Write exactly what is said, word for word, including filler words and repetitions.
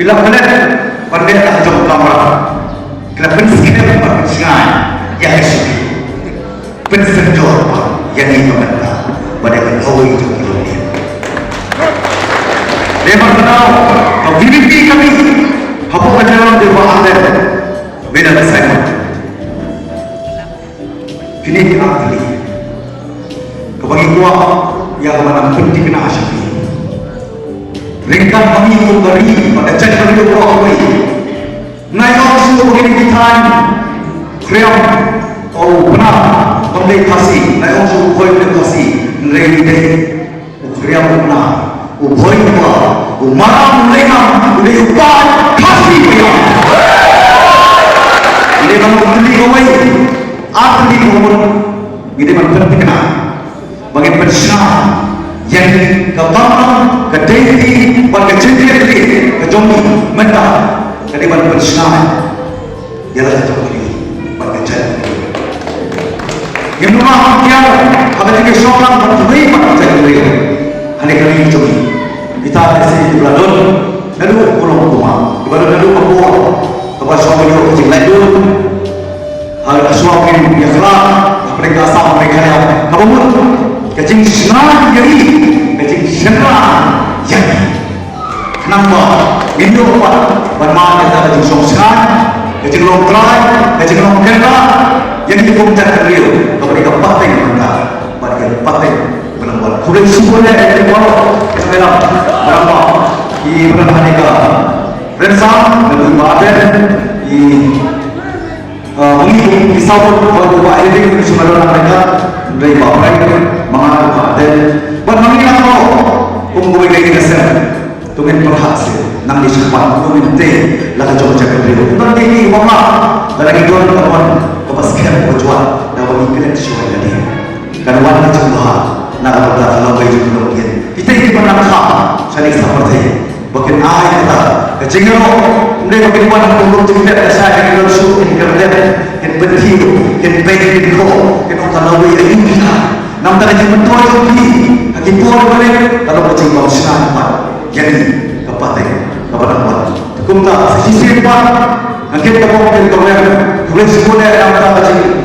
La pynlong ban leh la jong kamra. Ki la pynskhem ban pynshngaiñ ïa ka shisha. Pynskhem jor ba ïa ngi ka mynta ba dei ka lawei jong ki longdien. Dei ban kynmaw ka V V P ka mih hapoh ka jingïalam dei ba Ardent. Bad ka Simon. Kine ki ar tylli kaba ngi kwah ïa kaba nang pynthikna sha phi. Ryngkat ma ngi kum ka ri bad ka jaitbynriew baroh kawei. Nai ong shuh ba kine ki thaiñ Khriam u Bnai um dei Khasi, nai ong shuh u Bhoi um dei Khasi, hynrei u dei u Khriam u Bnai, u Bhoi u Bah, u Maram u Lyngngam, u dei u paid Khasi Paiam. Ngi dei ban ong tylli kawei, ar tylli kawei, ngi dei ban pynthikna. Ba ngin pynshai ïa ka bynta ka dei bad ka jingkit ka jong ngi mynta ka dei ban pynshai ïa la ka jong ngi bad ka jait. Ngim nang kiar haba ngi shong lang bad ngi bad ka jait ngi. Hane ka ngi jong ngi. Kita ka si ki bla don naduh kulong kuma. Ki bla don naduh ka por kaba shong ngi ka jinglaitluid. Ha ka shuwa ngin ïa khlad hapdeng ka Assam Meghalaya kaba mut ka jingshngaiñ ïa ngi, ka jingshynrang ïa ngi. Khnang ba ngin ïoh pat ban mad ïa ka jingshongshngaiñ, ka jinglong trai, ka jinglong kynrad ïa ngi kum jaitbynriew kaba dei ka pateng mynta bad ka pateng ba nang wan. Khublei shibun ïa ngi baroh, ïa ngi baroh, ïa ngi baroh ha kane ka rynsan, ïa ngi baroh, ïa ngi Ah, ma ngi kum ki saw ngut, ba u Bah Hiding u shu ïadon lang ryngkat, hynrei Bah Frank, ma nga u Bah Ardent bad ma ngi nangno kum kawei ka ïing ka sem. To ngin pyrkhat seh, nang ïa shu pan, to ngin tei la ka jong ka jaitbynriew. Nang ïa ki wang la, lada ngi don ka mon kaba skhem kaba jwat, da ba ngi klet shuwa ïa lade. Kan wan ka jingbha na ka bynta ka lawei jong ka longdien. Kita kiba nang kham shane ka pyrthei ba kin ai kata ka jingïaroh, ym dei ba kin wan ha ka lum jingpep, lashai kin don shuh, kin kyrteng, kin pynthiew, kin peit, kin khoh, kin ong ka lawei aïu phi. Namar ka jingmyntoi jong phi ha ki por ba leit ka long ka jingbym shna pat ïa ngi, ka pateng kaba nang wan. Kumta sa shisien pat nga kit ka bok kit ka weng, khublei shibun eh namar ka jing